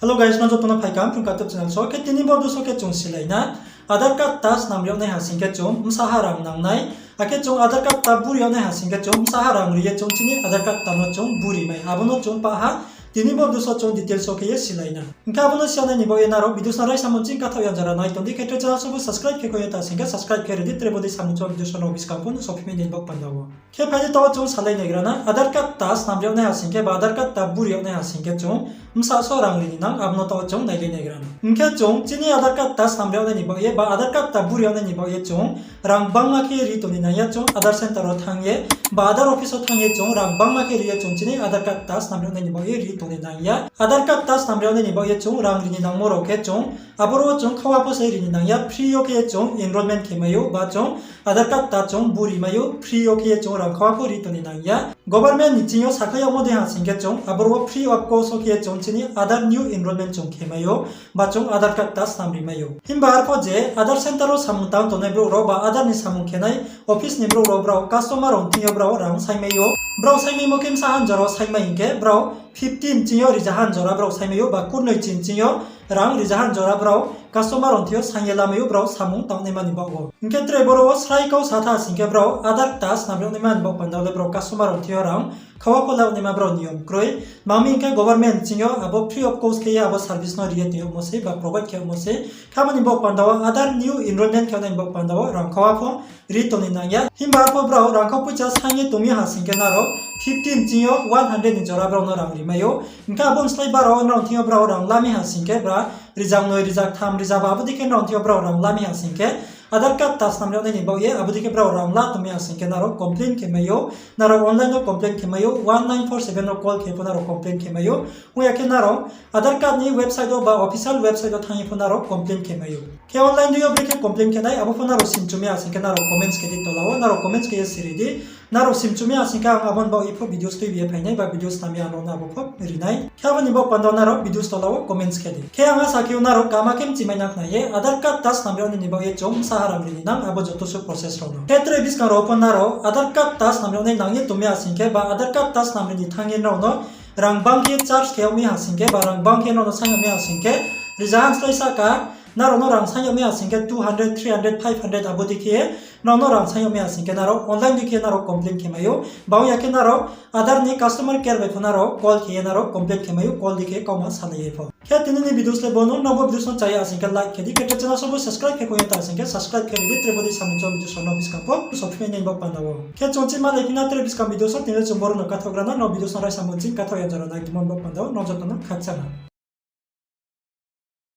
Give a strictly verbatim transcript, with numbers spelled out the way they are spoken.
Hello guys, nrao joto no phaikha Phrung Katep channel so. Khe tini bo video so khe chung silai na, Aadhaar card ta snam ri yag nai ha sing khe chung bsa ha rang nang nai. Akhe chung Aadhaar card ta bu ri yag nai ha sing khe chung bsa ha rang ri ye chung chini Aadhaar card ta no chung bu ri mai. Abo no chung pah ha tini bo video so chung details so khe ye silai na. Hing khe abo no si yag nai ni baoh ye nrao video no raisa mungching kathaoh ya jora nai tong di, khe tre channel so bo subscribe khe koi ye ta sing khe subscribe khe ri di, tre bo dei samung chung video so no buskang pho no sophi mai nai ni baoh panda wo. Khe phai di, taoh chung salai naigra na, Aadhaar card ta snam ri yag nai ha sing khe ba Aadhaar card ta bu ri yag nai ha sing khe chung bsa so rang ri ni nang, abo no taoh chung nailai naigra na. Hing khe chung chini Aadhaar card ta snam ri yag nai ni baoh ye ba Aadhaar card ta bu ri yag nai ni baoh ye chung rang bangma khe ri tong ni nang ya. Chung Aadhaar center wo thanng ye ba Aadhaar office wo thanng ye chung rang bangma khe ri ye chung chini Aadhaar card ta snam ri yag nai ni baoh ye ri tong ni nang ya. Aadhaar card ta snam ri yag nai ni baoh ye chung rang ri ni nangmo rao khe chung aboro wo chung khawa pho se ri ni nang ya, free yo khe ye chung enrollment khe mai ou, ba chung Aadhaar card ta chung bu ri mai ou, free yo khe ye chung rang khawa pho ri tong ni nang ya. Government ni ching yo sakhlai yagmo dei ha sing khe chung aboro wo free of cost wo khe ye chung chini Aadhaar new enrollment chung khe mai ou, ba chung Aadhaar card ta snam ri mai ou. Himba arpho je Aadhaar center wo samung tang tongnai brouh rao ba Aadhaar ni samung khenai office ni brouh rao, brao customer rao ni thing yo brao rang saing mai ou. Brao saing maimo khe bsa ha jora wo saing mai hing khe brao fifty ni ching yo riza ha jora brao saing mai ou, ba kurnoi ching ching yo rang riza ha jora brao customer rao ni thing yo saing ye la mai ou, brao samung tangnaima ni baoh wo. Hing khe tre boro wo srai kau sa tha sing khe brao Aadhaar ta snam ri yag naima ni baoh panda wo le brao customer rao ni thing yo rang khawa pho la yag naima brao niyom kroi. Tma hing khe government ching yo abo free of cost khe ye abo service no ri ye tong yagmo sei ba provide khe yagmo sei. Khe abo ni baoh panda wo Aadhaar new enrollment khe yag nai ni baoh panda wo rang khawa pho ri tong ni nang ya. Himba arpho brao rang khau poicha saing ye tong mi ha sing khe nrao fifty ni ching yo one hundred ni jora brao no rang ri mai ou. Hing khe abo ni slái baro nrao ni thing yo brao rang la mi ha sing khe, ba riza noi, riza tham, riza ba abo dei khe nrao ni thing yo brao rang la mi ha sing khe, Aadhaar card ta snam ri yag nai ni baoh ye abo dei khe brao rang la tong mi ha sing khe nrao complain khe mai ou. Nrao online no complain khe mai ou, one nine four seven no call khe pho nrao complain khe mai ou. Ong ya khe nrao Aadhaar card ni website wo ba official website wo thanng ye pho nrao complain khe mai ou. Khe online dei yo brekhe complain khe nai, abo pho nrao simchu mi ha sing khe nrao comments khe di tola wo, nrao comments khe ye siri di. Nrao simchu mi ha sing khe ang abo ni baoh ye pho videos tuibi ye phai nai ba videos tang mi ang nrao no abo pho ri nai. Khe abo ni baoh panda wo nrao videos tola wo comments khe di. Khe ang asa khe ou nrao kaham khe mchi mai na khna ye, Aadhaar card ta snam ri yag nai ni baoh ye chung bsa ha rang ri ni nang abo joto suh process rao no. Khe tre buskang rao pho nrao Aadhaar card ta snam ri yag nai nang ye tong mi ha sing khe ba Aadhaar card ta snam ri ni thanng ye nrao no rang bang khe charge khe yag mi ha sing khe ba rang bang khe nrao no saing yag mi ha sing khe, riza ha ni slái sahka nrao no rang saing yag mi ha sing khe two hundred, three hundred, five hundred abo dei khe nrao no rang saing yag mi ha sing khe nrao online dei khe nrao complain khe mai ou. Ba ong ya khe nrao Aadhaar ni customer care bai pho nrao call khe ye nrao complain khe mai ou, call dei khe kauma salai ye pho. Khe tini ni videos le bo no, nrao bo videos no chaya sing khe like khe di, khe tre channel so bo subscribe khe koi ye ta sing khe subscribe khe ri di, tre bo dei samung chung video so no buskang pho sophi mai nai ni baoh panda wo. Khe chung chi malai phi na tre buskang video so, tini le chung boro no kathaohgra na, nrao videos no raisa mungching kathaoh ya jora nai tongmo ni baoh panda wo nrao joto no khakchang ha.